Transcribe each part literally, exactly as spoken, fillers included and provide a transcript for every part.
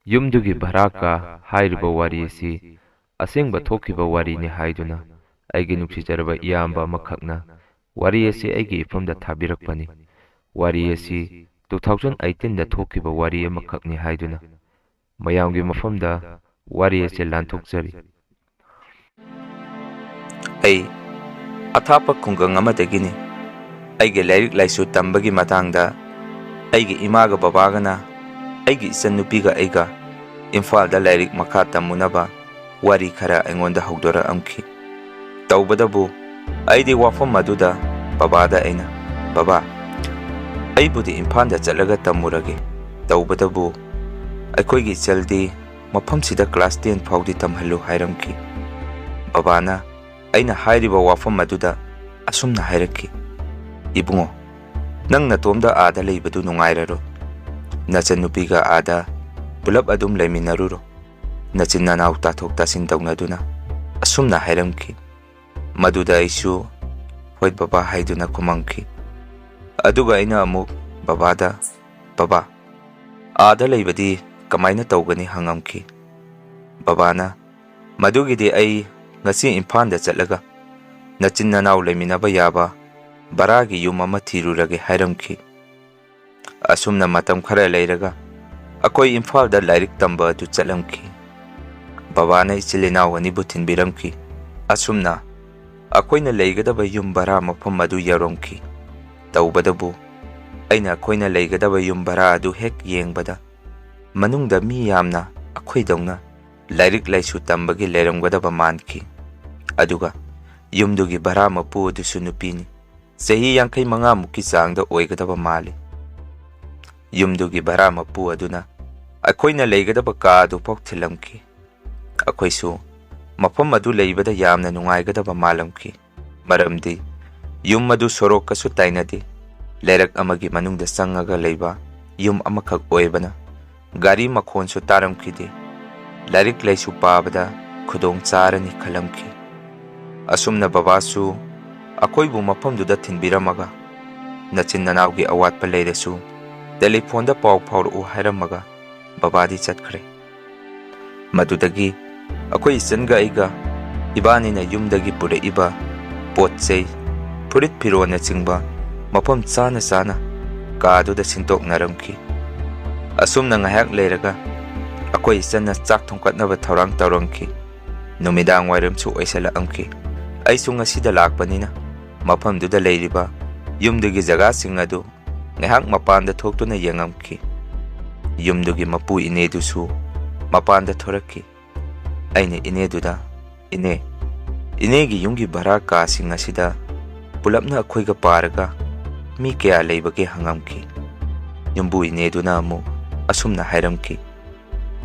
ꯌꯨꯝꯗꯨꯒꯤ ꯚꯔꯥ ꯀꯥ ꯍꯥꯏꯔꯤꯕ ꯋꯥꯔꯤ ꯑꯁꯤ ꯑꯁꯦꯡꯕ ꯊꯣꯛꯈꯤꯕ ꯋꯥꯔꯤꯅꯤ ꯍꯥꯏꯗꯨꯅ ꯑꯩꯒꯤ ꯅꯨꯡꯁꯤꯖꯔꯕ ꯏꯌꯥꯝꯕ ꯑꯃꯈꯛꯅ ꯋꯥꯔꯤ ꯑꯁꯤ ꯑꯩꯒꯤ ꯏꯐꯝꯗ ꯊꯥꯕꯤꯔꯛꯄꯅꯤ꯫ ꯋꯥꯔꯤ ꯑꯁꯤ two thousand eighteen ꯗ ꯊꯣꯛꯈꯤꯕ ꯋꯥꯔꯤ ꯑꯃꯈꯛꯅꯤ ꯍꯥꯏꯗꯨꯅ ꯃꯌꯥꯝꯒꯤ ꯃꯐꯝꯗ ꯋꯥꯔꯤ ꯑꯁꯤ ꯂꯥꯟꯊꯣꯛꯆꯔꯤ꯫ ꯑꯩ ꯑꯊꯥꯞꯄ ꯈꯨꯡꯒꯪ ꯑꯃꯗꯒꯤꯅꯤ꯫ ꯑꯩꯒꯤ ꯂꯥꯏꯔꯤꯛ ꯂꯥꯏꯁꯨ ꯇꯝꯕꯒꯤ ꯃꯇꯥꯡꯗ ꯑꯩꯒꯤ ꯏꯃꯥꯒ ꯕꯕꯥꯒꯅ ꯑꯩꯒꯤ ꯏꯆꯟꯅꯨꯄꯤꯒ ꯑꯩꯒ ꯏꯝꯐꯥꯜꯗ ꯂꯥꯏꯔꯤꯛ ꯃꯈꯥ ꯇꯝꯃꯨꯅꯕ ꯋꯥꯔꯤ ꯈꯔ ꯑꯩꯉꯣꯟꯗ ꯍꯧꯗꯣꯔꯛꯑꯝꯈꯤ꯫ ꯇꯧꯕꯗꯕꯨ ꯑꯩꯗꯤ ꯋꯥꯐꯝ ꯑꯗꯨꯗ ꯕꯕꯥꯗ ꯑꯩꯅ, "ꯕꯕꯥ, ꯑꯩꯕꯨꯗꯤ ꯏꯝꯐꯥꯜꯗ ꯆꯠꯂꯒ ꯇꯝꯃꯨꯔꯒꯦ꯫ ꯇꯧꯕꯗꯕꯨ ꯑꯩꯈꯣꯏꯒꯤ ꯏꯆꯜꯗꯤ ꯃꯐꯝꯁꯤꯗ class ten ꯐꯥꯎꯗꯤ ꯇꯝꯍꯜꯂꯨ" ꯍꯥꯏꯔꯝꯈꯤ꯫ ꯕꯕꯥꯅ ꯑꯩꯅ ꯍꯥꯏꯔꯤꯕ ꯋꯥꯐꯝ ꯑꯗꯨꯗ ꯑꯁꯨꯝꯅ ꯍꯥꯏꯔꯛꯈꯤ, "ꯏꯕꯨꯡꯉꯣ, ꯅꯪ ꯅꯇꯣꯝꯗ ꯑꯥꯗ ꯂꯩꯕꯗꯨ ꯅꯨꯡꯉꯥꯏꯔꯔꯣꯏ꯫ ꯅꯆꯟꯅꯨꯄꯤꯒ ꯑꯥꯗ ꯄꯨꯂꯞ ꯑꯗꯨꯝ ꯂꯩꯃꯤꯟꯅꯔꯨꯔꯣ"꯫ ꯅꯆꯤꯟ ꯅꯅꯥꯎ ꯇꯥꯊꯣꯛ ꯇꯥꯁꯤꯟ ꯇꯧꯅꯗꯨꯅ ꯑꯁꯨꯝꯅ ꯍꯥꯏꯔꯝꯈꯤ꯫ ꯃꯗꯨꯗ ꯑꯩꯁꯨ "ꯍꯣꯏ ꯕꯕꯥ" ꯍꯥꯏꯗꯨꯅ ꯈꯨꯝꯃꯝꯈꯤ꯫ ꯑꯗꯨꯒ ꯑꯩꯅ ꯑꯃꯨꯛ ꯕꯕꯥꯗ, "ꯕꯕꯥ, ꯑꯥꯗ ꯂꯩꯕꯗꯤ ꯀꯃꯥꯏꯅ ꯇꯧꯒꯅꯤ?" ꯍꯪꯉꯝꯈꯤ꯫ ꯕꯕꯥꯅ, "ꯃꯗꯨꯒꯤꯗꯤ ꯑꯩ ꯉꯁꯤ ꯏꯝꯐꯥꯜꯗ ꯆꯠꯂꯒ ꯅꯆꯤꯟ ꯅꯅꯥꯎ ꯂꯩꯃꯤꯟꯅꯕ ꯌꯥꯕ ꯚꯔꯥꯒꯤ ꯌꯨꯝ ꯑꯃ ꯊꯤꯔꯨꯔꯒꯦ" ꯍꯥꯏꯔꯝꯈꯤ꯫ ꯑꯁꯨꯝꯅ ꯃꯇꯝ ꯈꯔ ꯂꯩꯔꯒ ꯑꯩꯈꯣꯏ ꯏꯝꯐꯥꯜꯗ ꯂꯥꯏꯔꯤꯛ ꯇꯝꯕ ꯑꯗꯨ ꯆꯠꯂꯝꯈꯤ꯫ ꯕꯕꯥꯅ ꯏꯆꯤꯜ ꯏꯅꯥꯎ ꯑꯅꯤꯕꯨ ꯊꯤꯟꯕꯤꯔꯝꯈꯤ꯫ ꯑꯁꯨꯝꯅ ꯑꯩꯈꯣꯏꯅ ꯂꯩꯒꯗꯕ ꯌꯨꯝ ꯚꯔꯥ ꯃꯐꯝ ꯑꯗꯨ ꯌꯧꯔꯝꯈꯤ꯫ ꯇꯧꯕꯗꯕꯨ ꯑꯩꯅ ꯑꯩꯈꯣꯏꯅ ꯂꯩꯒꯗꯕ ꯌꯨꯝ ꯚꯔꯥ ꯑꯗꯨ ꯍꯦꯛ ꯌꯦꯡꯕꯗ ꯃꯅꯨꯡꯗ ꯃꯤ ꯌꯥꯝꯅ ꯑꯩꯈꯣꯏꯗꯧꯅ ꯂꯥꯏꯔꯤꯛ ꯂꯥꯏꯁꯨ ꯇꯝꯕꯒꯤ ꯂꯩꯔꯝꯒꯗꯕ ꯃꯥꯟꯈꯤ꯫ ꯑꯗꯨꯒ ꯌꯨꯝꯗꯨꯒꯤ ꯚꯔꯥ ꯃꯄꯨ ꯑꯗꯨꯁꯨ ꯅꯨꯄꯤꯅꯤ꯫ ꯆꯍꯤ ꯌꯥꯡꯈꯩ ꯃꯉꯥ ꯃꯨꯛꯀꯤ ꯆꯥꯡꯗ ꯑꯣꯏꯒꯗꯕ ꯃꯥꯜꯂꯤ꯫ ꯌꯨꯝꯗꯨꯒꯤ ꯚꯔꯥ ꯃꯄꯨ ꯑꯗꯨꯅ ꯑꯩꯈꯣꯏꯅ ꯂꯩꯒꯗꯕ ꯀꯥ ꯑꯗꯨꯐꯥꯎ ꯊꯤꯜꯂꯝꯈꯤ꯫ ꯑꯩꯈꯣꯏꯁꯨ ꯃꯐꯝ ꯑꯗꯨ ꯂꯩꯕꯗ ꯌꯥꯝꯅ ꯅꯨꯡꯉꯥꯏꯒꯗꯕ ꯃꯥꯜꯂꯝꯈꯤ, ꯃꯔꯝꯗꯤ ꯌꯨꯝ ꯑꯗꯨ ꯁꯣꯔꯣꯛꯀꯁꯨ ꯇꯥꯏꯅꯗꯦ, ꯂꯩꯔꯛ ꯑꯃꯒꯤ ꯃꯅꯨꯡꯗ ꯆꯪꯉꯒ ꯂꯩꯕ ꯌꯨꯝ ꯑꯃꯈꯛ ꯑꯣꯏꯕꯅ ꯒꯥꯔꯤ ꯃꯈꯣꯟꯁꯨ ꯇꯥꯔꯝꯈꯤꯗꯦ꯫ ꯂꯥꯏꯔꯤꯛ ꯂꯥꯏꯁꯨ ꯄꯥꯕꯗ ꯈꯨꯗꯣꯡ ꯆꯥꯔꯅꯤ ꯈꯜꯂꯝꯈꯤ꯫ ꯑꯁꯨꯝꯅ ꯕꯕꯥꯁꯨ ꯑꯩꯈꯣꯏꯕꯨ ꯃꯐꯝꯗꯨꯗ ꯊꯤꯟꯕꯤꯔꯝꯃꯒ, ꯅꯆꯤꯟ ꯅꯅꯥꯎꯒꯤ ꯑꯋꯥꯠꯄ ꯂꯩꯔꯁꯨ ꯇꯦꯂꯤꯐꯣꯟꯗ ꯄꯥꯎ ꯐꯥꯎꯔꯛꯎ ꯍꯥꯏꯔꯝꯃꯒ, ꯕꯕꯥꯗꯤ ꯆꯠꯈ꯭ꯔꯦ꯫ ꯃꯗꯨꯗꯒꯤ ꯑꯩꯈꯣꯏ ꯏꯆꯟꯒ ꯑꯩꯒ ꯏꯕꯥꯅꯤꯅ ꯌꯨꯝꯗꯒꯤ ꯄꯨꯔꯛꯏꯕ ꯄꯣꯠ ꯆꯩ, ꯐꯨꯔꯤꯠ ꯐꯤꯔꯣꯜꯅꯆꯤꯡꯕ ꯃꯐꯝ ꯆꯥꯅ ꯆꯥꯅ ꯀꯥꯗꯨꯗ ꯁꯤꯟꯗꯣꯛꯅꯔꯝꯈꯤ꯫ ꯑꯁꯨꯝꯅ ꯉꯥꯏꯍꯥꯛ ꯂꯩꯔꯒ ꯑꯩꯈꯣꯏ ꯏꯆꯟꯅ ꯆꯥꯛ ꯊꯣꯡꯀꯠꯅꯕ ꯊꯧꯔꯥꯡ ꯇꯧꯔꯝꯈꯤ꯫ ꯅꯨꯃꯤꯗꯥꯡ ꯋꯥꯏꯔꯝꯁꯨ ꯑꯣꯏꯁꯜꯂꯛꯑꯝꯈꯤ꯫ ꯑꯩꯁꯨ ꯉꯁꯤꯗ ꯂꯥꯛꯄꯅꯤꯅ ꯃꯐꯝꯗꯨꯗ ꯂꯩꯔꯤꯕ ꯌꯨꯝꯗꯨꯒꯤ ꯖꯒꯥꯁꯤꯡ ꯑꯗꯨ ꯉꯥꯏꯍꯥꯛ ꯃꯄꯥꯟꯗ ꯊꯣꯛꯇꯨꯅ ꯌꯦꯡꯉꯝꯈꯤ꯫ ꯌꯨꯝꯗꯨꯒꯤ ꯃꯄꯨ ꯏꯅꯦꯗꯨꯁꯨ ꯃꯄꯥꯟꯗ ꯊꯣꯔꯛꯈꯤ꯫ ꯑꯩꯅ ꯏꯅꯦꯗꯨꯗ, "ꯏꯅꯦ, ꯏꯅꯦꯒꯤ ꯌꯨꯝꯒꯤ ꯚꯔꯥ ꯀꯥꯁꯤꯡ ꯑꯁꯤꯗ ꯄꯨꯂꯞꯅ ꯑꯩꯈꯣꯏꯒ ꯄꯥꯔꯒ ꯃꯤ ꯀꯌꯥ ꯂꯩꯕꯒꯦ?" ꯍꯪꯉꯝꯈꯤ꯫ ꯌꯨꯝꯕꯨ ꯏꯅꯦꯗꯨꯅ ꯑꯃꯨꯛ ꯑꯁꯨꯝꯅ ꯍꯥꯏꯔꯝꯈꯤ,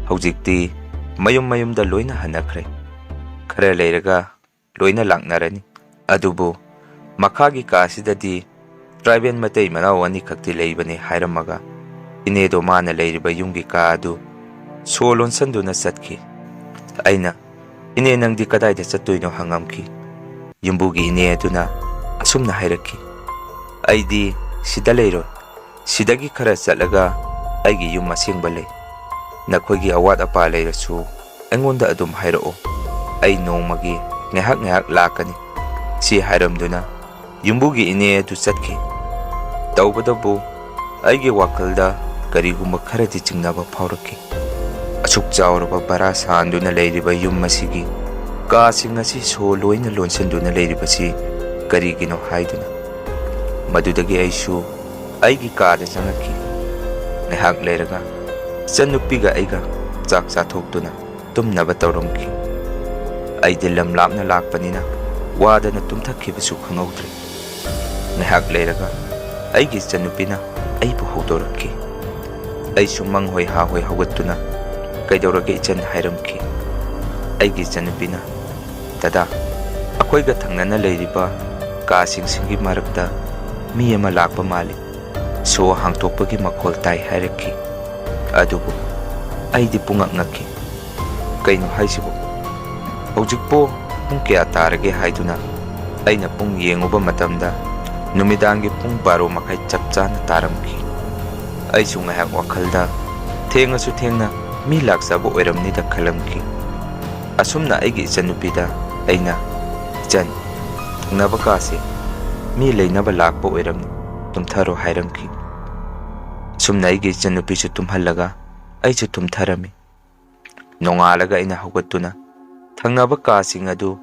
"ꯍꯧꯖꯤꯛꯇꯤ ꯃꯌꯨꯝ ꯃꯌꯨꯝꯗ ꯂꯣꯏꯅ ꯍꯟꯅꯈ꯭ꯔꯦ꯫ ꯈꯔ ꯂꯩꯔꯒ ꯂꯣꯏꯅ ꯂꯥꯛꯅꯔꯅꯤ꯫ ꯑꯗꯨꯕꯨ ꯃꯈꯥꯒꯤ ꯀꯥꯁꯤꯗꯗꯤ ꯇ꯭ꯔꯥꯏꯕꯦꯜ ꯃꯇꯩ ꯃꯅꯥꯎ ꯑꯅꯤꯈꯛꯇꯤ ꯂꯩꯕꯅꯤ" ꯍꯥꯏꯔꯝꯃꯒ ꯏꯅꯦꯗꯣ ꯃꯥꯅ ꯂꯩꯔꯤꯕ ꯌꯨꯝꯒꯤ ꯀꯥ ꯑꯗꯨ ꯁꯣ ꯂꯣꯟꯁꯟꯗꯨꯅ ꯆꯠꯈꯤ꯫ ꯑꯩꯅ, "ꯏꯅꯦ, ꯅꯪꯗꯤ ꯀꯗꯥꯏꯗ ꯆꯠꯇꯣꯏꯅꯣ?" ꯍꯪꯉꯝꯈꯤ꯫ ꯌꯨꯝꯕꯨꯒꯤ ꯏꯅꯦ ꯑꯗꯨꯅ ꯑꯁꯨꯝꯅ ꯍꯥꯏꯔꯛꯈꯤ, "ꯑꯩꯗꯤ ꯁꯤꯗ ꯂꯩꯔꯣꯏ꯫ ꯁꯤꯗꯒꯤ ꯈꯔ ꯆꯠꯂꯒ ꯑꯩꯒꯤ ꯌꯨꯝ ꯑꯁꯦꯡꯕ ꯂꯩ꯫ ꯅꯈꯣꯏꯒꯤ ꯑꯋꯥꯠ ꯑꯄꯥ ꯂꯩꯔꯁꯨ ꯑꯩꯉꯣꯟꯗ ꯑꯗꯨꯝ ꯍꯥꯏꯔꯛꯑꯣ꯫ ꯑꯩ ꯅꯣꯡꯃꯒꯤ ꯉꯥꯏꯍꯥꯛ ꯉꯥꯏꯍꯥꯛ ꯂꯥꯛꯀꯅꯤ"꯫ ꯁꯤ ꯍꯥꯏꯔꯝꯗꯨꯅ ꯌꯨꯝꯕꯨꯒꯤ ꯏꯅꯦ ꯑꯗꯨ ꯆꯠꯈꯤ꯫ ꯇꯧꯕꯇꯕꯨ ꯑꯩꯒꯤ ꯋꯥꯈꯜꯗ ꯀꯔꯤꯒꯨꯝꯕ ꯈꯔꯗꯤ ꯆꯤꯡꯅꯕ ꯐꯥꯎꯔꯛꯈꯤ꯫ ꯑꯁꯨꯛ ꯆꯥꯎꯔꯕ ꯚꯔꯥ ꯁꯥꯟꯗꯨꯅ ꯂꯩꯔꯤꯕ ꯌꯨꯝ ꯑꯁꯤꯒꯤ ꯀꯥꯁꯤꯡ ꯑꯁꯤ ꯁꯣ ꯂꯣꯏꯅ ꯂꯣꯟꯁꯤꯟꯗꯨꯅ ꯂꯩꯔꯤꯕꯁꯤ ꯀꯔꯤꯒꯤꯅꯣ ꯍꯥꯏꯗꯨꯅ꯫ ꯃꯗꯨꯗꯒꯤ ꯑꯩꯁꯨ ꯑꯩꯒꯤ ꯀꯥꯗ ꯆꯪꯉꯛꯈꯤ꯫ ꯉꯥꯏꯍꯥꯛ ꯂꯩꯔꯒ ꯏꯆꯟꯅꯨꯄꯤꯒ ꯑꯩꯒ ꯆꯥꯛ ꯆꯥꯊꯣꯛꯇꯨꯅ ꯇꯨꯝꯅꯕ ꯇꯧꯔꯝꯈꯤ꯫ ꯑꯩꯗꯤ ꯂꯝ ꯂꯥꯞꯅ ꯂꯥꯛꯄꯅꯤꯅ ꯋꯥꯗꯅ ꯇꯨꯝꯊꯈꯤꯕꯁꯨ ꯈꯪꯍꯧꯗ꯭ꯔꯦ꯫ ꯉꯥꯏꯍꯥꯛ ꯂꯩꯔꯒ ꯑꯩꯒꯤ ꯏꯆꯟꯅꯨꯄꯤꯅ ꯑꯩꯕꯨ ꯍꯧꯗꯣꯔꯛꯈꯤ꯫ ꯑꯩꯁꯨ ꯃꯪ ꯍꯣꯏ ꯍꯥ ꯍꯣꯏ ꯍꯧꯒꯠꯇꯨꯅ, "ꯀꯩꯗꯧꯔꯒꯦ ꯏꯆꯟ?" ꯍꯥꯏꯔꯝꯈꯤ꯫ ꯑꯩꯒꯤ ꯏꯆꯟꯅꯨꯄꯤꯅ, "ꯗꯗꯥ, ꯑꯩꯈꯣꯏꯒ ꯊꯪꯅꯅ ꯂꯩꯔꯤꯕ ꯀꯥꯁꯤꯡꯁꯤꯒꯤ ꯃꯔꯛꯇ ꯃꯤ ꯑꯃ ꯂꯥꯛꯄ ꯃꯥꯜꯂꯤ꯫ ꯁꯣ ꯍꯥꯡꯇꯣꯛꯄꯒꯤ ꯃꯈꯣꯜ ꯇꯥꯏ" ꯍꯥꯏꯔꯛꯈꯤ꯫ ꯑꯗꯨꯕꯨ ꯑꯩꯗꯤ ꯄꯨꯡꯉꯛ ꯉꯛꯈꯤ꯫ "ꯀꯩꯅꯣ ꯍꯥꯏꯁꯤꯕꯨ? ꯍꯧꯖꯤꯛꯄꯨ ꯄꯨꯡ ꯀꯌꯥ ꯇꯥꯔꯒꯦ?" ꯍꯥꯏꯗꯨꯅ ꯑꯩꯅ ꯄꯨꯡ ꯌꯦꯡꯉꯨꯕ ꯃꯇꯝꯗ ꯅꯨꯃꯤꯗꯥꯡꯒꯤ ꯄꯨꯡ ꯕꯥꯔꯣ ꯃꯈꯥꯏ ꯆꯞ ꯆꯥꯅ ꯇꯥꯔꯝꯈꯤ꯫ ꯑꯩꯁꯨ ꯉꯥꯏꯍꯥꯛ ꯋꯥꯈꯜꯗ ꯊꯦꯡꯉꯁꯨ ꯊꯦꯡꯅ ꯃꯤ ꯂꯥꯛꯆꯕ ꯑꯣꯏꯔꯝꯅꯤꯗ ꯈꯜꯂꯝꯈꯤ꯫ ꯑꯁꯨꯝꯅ ꯑꯩꯒꯤ ꯏꯆꯟꯅꯨꯄꯤꯗ ꯑꯩꯅ, "ꯏꯆꯟ, ꯊꯪꯅꯕ ꯀꯥꯁꯦ ꯃꯤ ꯂꯩꯅꯕ ꯂꯥꯛꯄ ꯑꯣꯏꯔꯝꯅꯤ, ꯇꯨꯝꯊꯔꯣ" ꯍꯥꯏꯔꯝꯈꯤ꯫ ꯑꯁꯨꯝꯅ ꯑꯩꯒꯤ ꯏꯆꯟꯅꯨꯄꯤꯁꯨ ꯇꯨꯝꯍꯜꯂꯒ ꯑꯩꯁꯨ ꯇꯨꯝꯊꯔꯝꯃꯤ꯫ ꯅꯣꯡꯉꯥꯜꯂꯒ ꯑꯩꯅ ꯍꯧꯒꯠꯇꯨꯅ ꯊꯪꯅꯕ ꯀꯥꯁꯤꯡ ꯑꯗꯨ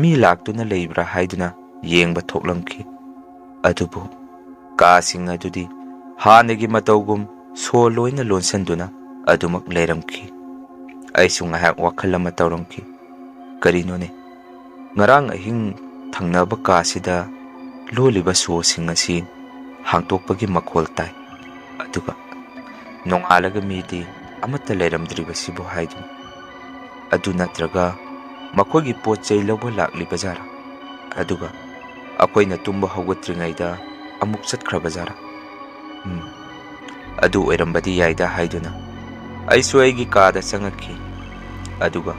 ꯃꯤ ꯂꯥꯛꯇꯨꯅ ꯂꯩꯕ꯭ꯔꯥ ꯍꯥꯏꯗꯨꯅ ꯌꯦꯡꯕ ꯊꯣꯛꯂꯝꯈꯤ꯫ ꯑꯗꯨꯕꯨ ꯀꯥꯁꯤꯡ ꯑꯗꯨꯗꯤ ꯍꯥꯟꯅꯒꯤ ꯃꯇꯧꯒꯨꯝ ꯁꯣ ꯂꯣꯏꯅ ꯂꯣꯟꯁꯤꯟꯗꯨꯅ ꯑꯗꯨꯃꯛ ꯂꯩꯔꯝꯈꯤ꯫ ꯑꯩꯁꯨ ꯉꯥꯏꯍꯥꯛ ꯋꯥꯈꯜ ꯑꯃ ꯇꯧꯔꯝꯈꯤ꯫ ꯀꯔꯤꯅꯣꯅꯦ? ꯉꯔꯥꯡ ꯑꯍꯤꯡ ꯊꯪꯅꯕ ꯀꯥꯁꯤꯗ ꯂꯣꯜꯂꯤꯕ ꯁꯣꯁꯤꯡ ꯑꯁꯤ ꯍꯥꯡꯇꯣꯛꯄꯒꯤ ꯃꯈꯣꯜ ꯇꯥꯏ꯫ ꯑꯗꯨꯒ ꯅꯣꯡꯉꯥꯜꯂꯒ ꯃꯤꯗꯤ ꯑꯃꯠꯇ ꯂꯩꯔꯝꯗ꯭ꯔꯤꯕꯁꯤꯕꯨ ꯍꯥꯏꯗꯨꯅ꯫ ꯑꯗꯨ ꯅꯠꯇ꯭ꯔꯒ ꯃꯈꯣꯏꯒꯤ ꯄꯣꯠ ꯆꯩ ꯂꯧꯕ ꯂꯥꯛꯂꯤꯕ ꯖꯥꯔꯥ? ꯑꯗꯨꯒ ꯑꯩꯈꯣꯏꯅ ꯇꯨꯝꯕ ꯍꯧꯒꯠꯇ꯭ꯔꯤꯉꯩꯗ ꯑꯃꯨꯛ ꯆꯠꯈ꯭ꯔꯕ ꯖꯥꯔꯥ? ꯎꯝ, ꯑꯗꯨ ꯑꯣꯏꯔꯝꯕꯗꯤ ꯌꯥꯏꯗ ꯍꯥꯏꯗꯨꯅ ꯑꯩꯁꯨ ꯑꯩꯒꯤ ꯀꯥꯗ ꯆꯪꯉꯛꯈꯤ꯫ ꯑꯗꯨꯒ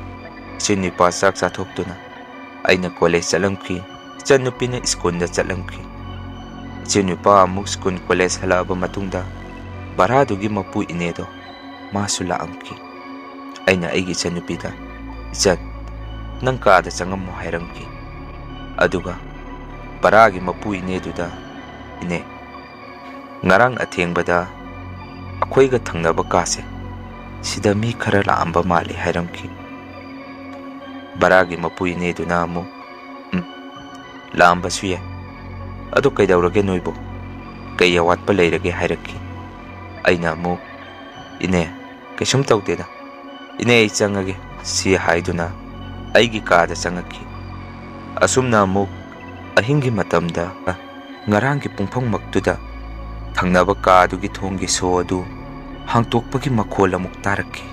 ꯏꯆꯤꯟ ꯅꯨꯄꯥ ꯆꯥꯛ ꯆꯥꯊꯣꯛꯇꯨꯅ ꯑꯩꯅ ꯀꯣꯂꯦꯖ ꯆꯠꯂꯝꯈꯤ, ꯏꯆꯟꯅꯨꯄꯤꯅ ꯁ꯭ꯀꯨꯜꯗ ꯆꯠꯂꯝꯈꯤ꯫ ꯏꯆꯤꯟ ꯅꯨꯄꯥ ꯑꯃꯨꯛ ꯁ꯭ꯀꯨꯜ ꯀꯣꯂꯦꯖ ꯍꯜꯂꯛꯑꯕ ꯃꯇꯨꯡꯗ ꯚꯔꯥꯗꯨꯒꯤ ꯃꯄꯨ ꯏꯅꯦꯗꯣ ꯃꯥꯁꯨ ꯂꯥꯛꯑꯝꯈꯤ꯫ ꯑꯩꯅ ꯑꯩꯒꯤ ꯏꯆꯟꯅꯨꯄꯤꯗ, "ꯏꯆꯟ, ꯅꯪ ꯀꯥꯗ ꯆꯪꯉꯝꯃꯣ" ꯍꯥꯏꯔꯝꯈꯤ꯫ ꯑꯗꯨꯒ ꯚꯔꯥꯒꯤ ꯃꯄꯨ ꯏꯅꯦꯗꯨꯗ, "ꯏꯅꯦ, ꯉꯔꯥꯡ ꯑꯊꯦꯡꯕꯗ ꯑꯩꯈꯣꯏꯒ ꯊꯪꯅꯕ ꯀꯥꯁꯦ ꯁꯤꯗ ꯃꯤ ꯈꯔ ꯂꯥꯛꯑꯝꯕ ꯃꯥꯜꯂꯤ" ꯍꯥꯏꯔꯝꯈꯤ꯫ ꯚꯔꯥꯒꯤ ꯃꯄꯨ ꯏꯅꯦꯗꯨꯅ ꯑꯃꯨꯛ, "ꯎꯝ, ꯂꯥꯛꯑꯝꯕꯁꯨ ꯌꯥꯏ꯫ ꯑꯗꯨ ꯀꯩꯗꯧꯔꯒꯦ ꯅꯣꯏꯕꯨ? ꯀꯩ ꯑꯋꯥꯠꯄ ꯂꯩꯔꯒꯦ?" ꯍꯥꯏꯔꯛꯈꯤ꯫ ꯑꯩꯅ ꯑꯃꯨꯛ, "ꯏꯅꯦ, ꯀꯩꯁꯨꯝ ꯇꯧꯗꯦꯗ꯫ ꯏꯅꯦ, ꯑꯩ ꯆꯪꯉꯒꯦ" ꯁꯤ ꯍꯥꯏꯗꯨꯅ ꯑꯩꯒꯤ ꯀꯥꯗ ꯆꯪꯉꯛꯈꯤ꯫ ꯑꯁꯨꯝꯅ ꯑꯃꯨꯛ ꯑꯍꯤꯡꯒꯤ ꯃꯇꯝꯗ ꯉꯔꯥꯡꯒꯤ ꯄꯨꯡꯐꯝꯃꯛꯇꯨꯗ ꯊꯪꯅꯕ ꯀꯥꯗꯨꯒꯤ ꯊꯣꯡꯒꯤ ꯁꯣ ꯑꯗꯨ ꯍꯥꯡꯇꯣꯛꯄꯒꯤ ꯃꯈꯣꯜ ꯑꯃꯨꯛ ꯇꯥꯔꯛꯈꯤ꯫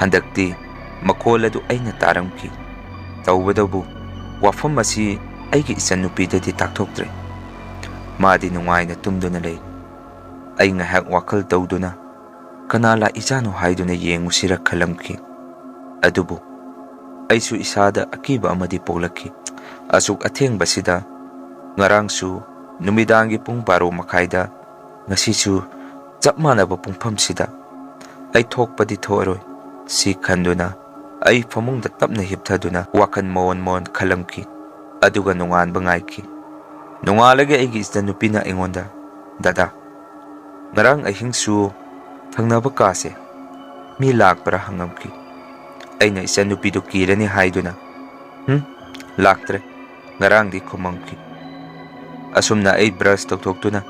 ꯍꯟꯗꯛꯇꯤ ꯃꯈꯣꯜ ꯑꯗꯨ ꯑꯩꯅ ꯇꯥꯔꯝꯈꯤ꯫ ꯇꯧꯕꯇꯕꯨ ꯋꯥꯐꯝ ꯑꯁꯤ ꯑꯩꯒꯤ ꯏꯆꯟꯅꯨꯄꯤꯗꯗꯤ ꯇꯥꯛꯊꯣꯛꯇ꯭ꯔꯦ꯫ ꯃꯥꯗꯤ ꯅꯨꯡꯉꯥꯏꯅ ꯇꯨꯝꯗꯨꯅ ꯂꯩ꯫ ꯑꯩ ꯉꯥꯏꯍꯥꯛ ꯋꯥꯈꯜ ꯇꯧꯗꯨꯅ ꯀꯅꯥ ꯂꯥꯛꯏꯖꯥꯠꯅꯣ ꯍꯥꯏꯗꯨꯅ ꯌꯦꯡꯉꯨꯁꯤꯔ ꯈꯜꯂꯝꯈꯤ꯫ ꯑꯗꯨꯕꯨ ꯑꯩꯁꯨ ꯏꯁꯥꯗ ꯑꯀꯤꯕ ꯑꯃꯗꯤ ꯄꯣꯛꯂꯛꯈꯤ꯫ ꯑꯁꯨꯛ ꯑꯊꯦꯡꯕꯁꯤꯗ, ꯉꯔꯥꯡꯁꯨ ꯅꯨꯃꯤꯗꯥꯡꯒꯤ ꯄꯨꯡ ꯕꯥꯔꯣ ꯃꯈꯥꯏꯗ, ꯉꯁꯤꯁꯨ ꯆꯞ ꯃꯥꯟꯅꯕ ꯄꯨꯡꯐꯝꯁꯤꯗ ꯑꯩ ꯊꯣꯛꯄꯗꯤ ꯊꯣꯛꯑꯔꯣꯏ ꯁꯤ ꯈꯟꯗꯨꯅ ꯑꯩ ꯐꯃꯨꯡꯗ ꯇꯞꯅ ꯍꯤꯞꯊꯗꯨꯅ ꯋꯥꯈꯜ ꯃꯑꯣꯟ ꯃꯑꯣꯟ ꯈꯜꯂꯝꯈꯤ꯫ ꯑꯗꯨꯒ ꯅꯣꯡꯉꯥꯟꯕ ꯉꯥꯏꯈꯤ꯫ ꯅꯣꯡꯉꯥꯜꯂꯒ ꯑꯩꯒꯤ ꯏꯆꯟꯅꯨꯄꯤꯅ ꯑꯩꯉꯣꯟꯗ, "ꯗꯗꯥ, ꯉꯔꯥꯡ ꯑꯍꯤꯡꯁꯨ ꯊꯪꯅꯕ ꯀꯥꯁꯦ ꯃꯤ ꯂꯥꯛꯄ꯭ꯔꯥ?" ꯍꯪꯉꯝꯈꯤ꯫ ꯑꯩꯅ ꯏꯆꯟꯅꯨꯄꯤꯗꯨ ꯀꯤꯔꯅꯤ ꯍꯥꯏꯗꯨꯅ, "ꯍꯨꯝ, ꯂꯥꯛꯇ꯭ꯔꯦ, ꯉꯔꯥꯡꯗꯤ" ꯈꯨꯝꯃꯝꯈꯤ꯫ ꯑꯁꯨꯝꯅ ꯑꯩ ꯕ꯭ꯔꯁ ꯇꯧꯊꯣꯛꯇꯨꯅ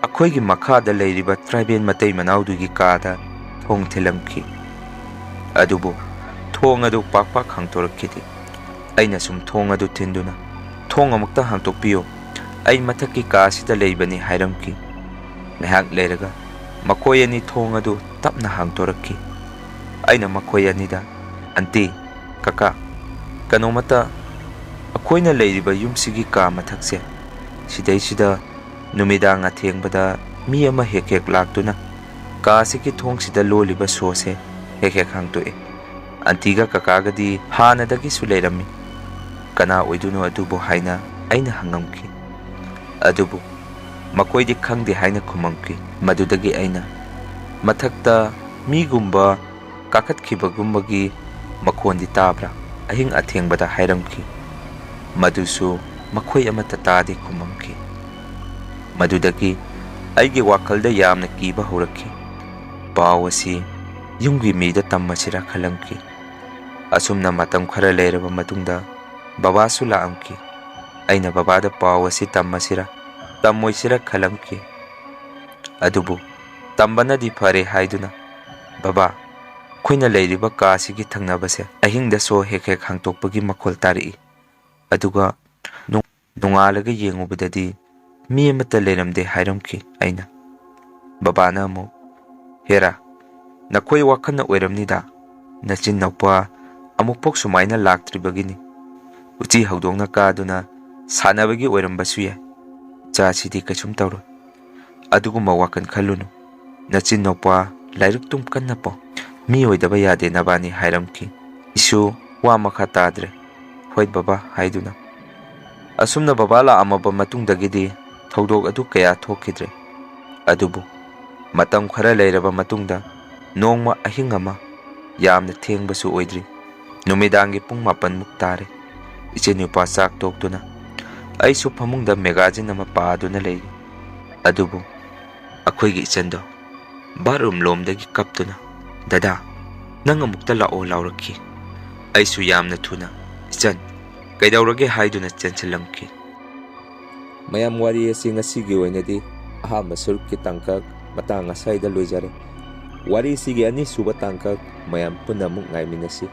ꯑꯩꯈꯣꯏꯒꯤ ꯃꯈꯥꯗ ꯂꯩꯔꯤꯕ ꯇ꯭ꯔꯥꯏꯕꯦꯜ ꯃꯇꯩ ꯃꯅꯥꯎꯗꯨꯒꯤ ꯀꯥꯗ ꯊꯣꯡ ꯊꯤꯜꯂꯝꯈꯤ꯫ ꯑꯗꯨꯕꯨ ꯊꯣꯡ ꯑꯗꯨ ꯄꯥꯛ ꯄꯥꯛ ꯍꯥꯡꯗꯣꯔꯛꯈꯤꯗꯦ꯫ ꯑꯩꯅ ꯁꯨꯝ ꯊꯣꯡ ꯑꯗꯨ ꯊꯤꯟꯗꯨꯅ, "ꯊꯣꯡ ꯑꯃꯨꯛꯇ ꯍꯥꯡꯗꯣꯛꯄꯤꯌꯨ, ꯑꯩ ꯃꯊꯛꯀꯤ ꯀꯥ ꯑꯁꯤꯗ ꯂꯩꯕꯅꯤ" ꯍꯥꯏꯔꯝꯈꯤ꯫ ꯉꯥꯏꯍꯥꯛ ꯂꯩꯔꯒ ꯃꯈꯣꯏ ꯑꯅꯤ ꯊꯣꯡ ꯑꯗꯨ ꯇꯞꯅ ꯍꯥꯡꯗꯣꯔꯛꯈꯤ꯫ ꯑꯩꯅ ꯃꯈꯣꯏ ꯑꯅꯤꯗ, "ꯑꯟꯇꯤ, ꯀꯀꯥ, ꯀꯩꯅꯣꯃꯇ, ꯑꯩꯈꯣꯏꯅ ꯂꯩꯔꯤꯕ ꯌꯨꯝꯁꯤꯒꯤ ꯀꯥ ꯃꯊꯛꯁꯦ, ꯁꯤꯗꯩꯁꯤꯗ ꯅꯨꯃꯤꯗꯥꯡ ꯑꯊꯦꯡꯕꯗ ꯃꯤ ꯑꯃ ꯍꯦꯛ ꯍꯦꯛ ꯂꯥꯛꯇꯨꯅ ꯀꯥ ꯑꯁꯤꯒꯤ ꯊꯣꯡꯁꯤꯗ ꯂꯣꯜꯂꯤꯕ ꯁꯣꯁꯦ ꯍꯦꯛ ꯍꯦꯛ ꯍꯥꯡꯗꯣꯛꯑꯦ꯫ ꯑꯟꯇꯤꯒ ꯀꯀꯥꯒꯗꯤ ꯍꯥꯟꯅꯗꯒꯤꯁꯨ ꯂꯩꯔꯝꯃꯤ꯫ ꯀꯅꯥ ꯑꯣꯏꯗꯣꯏꯅꯣ ꯑꯗꯨꯕꯨ?" ꯍꯥꯏꯅ ꯑꯩꯅ ꯍꯪꯉꯝꯈꯤ꯫ ꯑꯗꯨꯕꯨ ꯃꯈꯣꯏꯗꯤ ꯈꯪꯗꯦ ꯍꯥꯏꯅ ꯈꯨꯝꯃꯝꯈꯤ꯫ ꯃꯗꯨꯗꯒꯤ ꯑꯩꯅ, "ꯃꯊꯛꯇ ꯃꯤꯒꯨꯝꯕ ꯀꯥꯈꯠꯈꯤꯕꯒꯨꯝꯕꯒꯤ ꯃꯈꯣꯟꯗꯤ ꯇꯥꯕ꯭ꯔꯥ?" ꯑꯍꯤꯡ ꯑꯊꯦꯡꯕꯗ ꯍꯥꯏꯔꯝꯈꯤ꯫ ꯃꯗꯨꯁꯨ ꯃꯈꯣꯏ ꯑꯃꯠꯇ ꯇꯥꯗꯦ ꯈꯨꯝꯃꯝꯈꯤ꯫ ꯃꯗꯨꯗꯒꯤ ꯑꯩꯒꯤ ꯋꯥꯈꯜꯗ ꯌꯥꯝꯅ ꯀꯤꯕ ꯍꯧꯔꯛꯈꯤ꯫ ꯄꯥꯎ ꯑꯁꯤ ꯌꯨꯝꯒꯤ ꯃꯤꯗ ꯇꯝꯃꯁꯤꯔꯥ ꯈꯜꯂꯝꯈꯤ꯫ ꯑꯁꯨꯝꯅ ꯃꯇꯝ ꯈꯔ ꯂꯩꯔꯕ ꯃꯇꯨꯡꯗ ꯕꯕꯥꯁꯨ ꯂꯥꯛꯑꯝꯈꯤ꯫ ꯑꯩꯅ ꯕꯕꯥꯗ ꯄꯥꯎ ꯑꯁꯤ ꯇꯝꯃꯁꯤꯔꯥ ꯇꯝꯃꯣꯏꯁꯤꯔꯥ ꯈꯜꯂꯝꯈꯤ꯫ ꯑꯗꯨꯕꯨ ꯇꯝꯕꯅꯗꯤ ꯐꯔꯦ ꯍꯥꯏꯗꯨꯅ, "ꯕꯕꯥ, ꯑꯩꯈꯣꯏꯅ ꯂꯩꯔꯤꯕ ꯀꯥ ꯑꯁꯤꯒꯤ ꯊꯪꯅꯕꯁꯦ ꯑꯍꯤꯡꯗ ꯁꯣ ꯍꯦꯛ ꯍꯦꯛ ꯍꯥꯡꯇꯣꯛꯄꯒꯤ ꯃꯈꯣꯜ ꯇꯥꯔꯛꯏ꯫ ꯑꯗꯨꯒ ꯅꯣꯡ-, ꯅꯣꯡꯉꯥꯜꯂꯒ ꯌꯦꯡꯉꯨꯕꯗꯗꯤ ꯃꯤ ꯑꯃꯠꯇ ꯂꯩꯔꯝꯗꯦ" ꯍꯥꯏꯔꯝꯈꯤ꯫ ꯑꯩꯅ, ꯕꯕꯥꯅ ꯑꯃꯨꯛ, "ꯍꯦꯔꯥ, ꯅꯈꯣꯏ ꯋꯥꯈꯜꯅ ꯑꯣꯏꯔꯝꯅꯤꯗ, ꯅꯆꯤꯟ ꯅꯧꯄꯥ ꯑꯃꯨꯛꯐꯥꯎ ꯁꯨꯃꯥꯏꯅ ꯂꯥꯛꯇ꯭ꯔꯤꯕꯒꯤꯅꯤ꯫ ꯎꯆꯤ ꯍꯧꯗꯣꯡꯅ ꯀꯥꯗꯨꯅ ꯁꯥꯟꯅꯕꯒꯤ ꯑꯣꯏꯔꯝꯕꯁꯨ ꯌꯥꯏ꯫ ꯏꯆꯥꯁꯤꯗꯤ ꯀꯩꯁꯨꯝ ꯇꯧꯔꯣꯏ꯫ ꯑꯗꯨꯒꯨꯝꯕ ꯋꯥꯈꯜ ꯈꯜꯂꯨꯅꯨ꯫ ꯅꯆꯤꯟ ꯅꯧꯄꯥ ꯂꯥꯏꯔꯤꯛ ꯇꯨꯝ ꯀꯟꯅ ꯄꯥꯎ꯫ ꯃꯤ ꯑꯣꯏꯗꯕ ꯌꯥꯗꯦ ꯅꯕꯥꯅꯤ" ꯍꯥꯏꯔꯝꯈꯤ꯫ ꯑꯩꯁꯨ ꯋꯥ ꯃꯈꯥ ꯇꯥꯗ꯭ꯔꯦ꯫ "ꯍꯣꯏ ꯕꯕꯥ" ꯍꯥꯏꯗꯨꯅ꯫ ꯑꯁꯨꯝꯅ ꯕꯕꯥ ꯂꯥꯛꯑꯝꯃꯕ ꯃꯇꯨꯡꯗꯒꯤꯗꯤ ꯊꯧꯗꯣꯛ ꯑꯗꯨ ꯀꯌꯥ ꯊꯣꯛꯈꯤꯗ꯭ꯔꯦ꯫ ꯑꯗꯨꯕꯨ ꯃꯇꯝ ꯈꯔ ꯂꯩꯔꯕ ꯃꯇꯨꯡꯗ ꯅꯣꯡꯃ ꯑꯍꯤꯡ ꯑꯃ, ꯌꯥꯝꯅ ꯊꯦꯡꯕꯁꯨ ꯑꯣꯏꯗ꯭ꯔꯤ, ꯅꯨꯃꯤꯗꯥꯡꯒꯤ ꯄꯨꯡ ꯃꯥꯄꯟꯃꯨꯛ ꯇꯥꯔꯦ꯫ ꯏꯆꯦ ꯅꯨꯄꯥ ꯆꯥꯛ ꯇꯣꯛꯇꯨꯅ ꯑꯩꯁꯨ ꯐꯃꯨꯡꯗ ꯃꯦꯒꯥꯖꯤꯟ ꯑꯃ ꯄꯥꯗꯨꯅ ꯂꯩꯔꯤ꯫ ꯑꯗꯨꯕꯨ ꯑꯩꯈꯣꯏꯒꯤ ꯏꯆꯟꯗꯣ ꯕꯥꯠꯔꯨꯝ ꯂꯣꯝꯗꯒꯤ ꯀꯞꯇꯨꯅ, "ꯗꯗꯥ, ꯅꯪ ꯑꯃꯨꯛꯇ ꯂꯥꯛꯑꯣ" ꯂꯥꯎꯔꯛꯈꯤ꯫ ꯑꯩꯁꯨ ꯌꯥꯝꯅ ꯊꯨꯅ, "ꯏꯆꯟ, ꯀꯩꯗꯧꯔꯒꯦ?" ꯍꯥꯏꯗꯨꯅ ꯆꯦꯟꯁꯤꯜꯂꯝꯈꯤ꯫ ꯃꯌꯥꯝ, ꯋꯥꯔꯤ ꯑꯁꯤ ꯉꯁꯤꯒꯤ ꯑꯣꯏꯅꯗꯤ ꯑꯍꯥꯟꯕ ꯁꯔꯨꯛꯀꯤ ꯇꯥꯡꯀꯛ ꯃꯇꯥꯡ ꯑꯁ꯭ꯋꯥꯏꯗ ꯂꯣꯏꯖꯔꯦ꯫ ꯋꯥꯔꯤꯁꯤꯒꯤ ꯑꯅꯤꯁꯨꯕ ꯇꯥꯡꯀꯛ ꯃꯌꯥꯝ ꯄꯨꯟꯅ ꯑꯃꯨꯛ ꯉꯥꯏꯃꯤꯟꯅꯁꯤ꯫